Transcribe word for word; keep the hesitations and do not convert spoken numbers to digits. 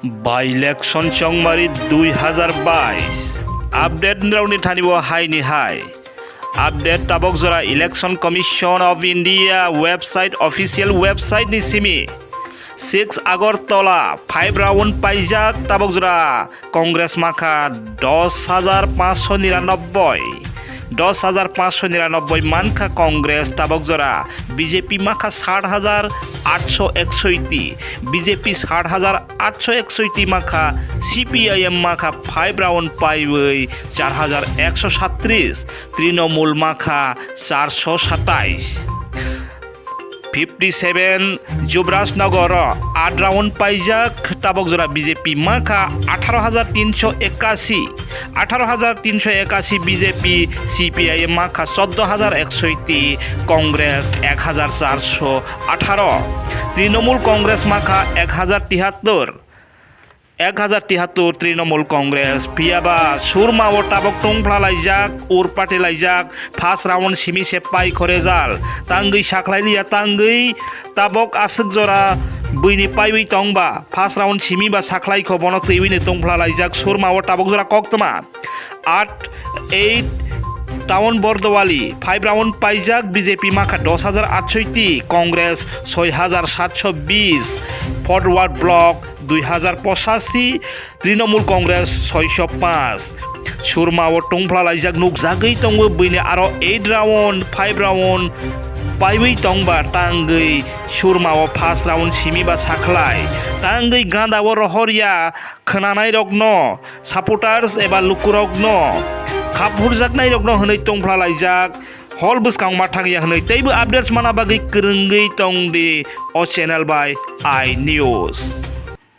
By-election Chongmari dui hazar bais. Update rokni thani bo hai ni hai. Update tabok jora Election Commission of India website, official website ni simi six Agartala five round paijak tabok jora Congress makha dos hajar pansho niranobboi, dos hajar pansho niranobboi mankha Congress tabok jora, B J P makha sat hajar atsho eksoiti, B J P sat hajar atsho eksoiti makha, C P I M makha five round paiwi char hajar ekso sattris, Trinamool makha charsho satais. Fifty seven Jubraj Nagar o aat round paijak tabok jora B J P makha atharo hajar tinsho ekasi, atharo hajar tinsho ekasi B J P, C P I M makha choddo hajar eksoiti, Congress ek hajar charsho atharo, Trinamool Congress makha ek hajar tihattor, ek hajar tihattor Trinamool Congress. Phiyaba Surma o tabok tongphla laijak, urpati laijak, first round simi se pai khore jal. Tangwi sakhlai liya, tangwi tabok aswk jora buini paiwi tongba. First round simi ba sakhlai kho bono twiwi ni tongphla laijak. Surma o tabok jora koktwma. At eight Town Bordowali, five round paijak B J P makha dos hajar atshoiti, Congress soi hajar satsho bis, Forward Bloc dui hajar pochashi, Trinamool Congress soisho paanch. Surma o tongphla laijak nukjagwi tongo, buini aro eight round, five round paiwi tongba tangwi Surma o first round simi ba sakhlai. Tangwi ganda o rohorya khwnanai rokno, supporters eba lukurokno khap hurjaknai rokno hwnwi tongphla laijak. Hol bwskang ma thangya hwnwi teibo updates mana bagwi kwrwngwi tong di o channel bai I News.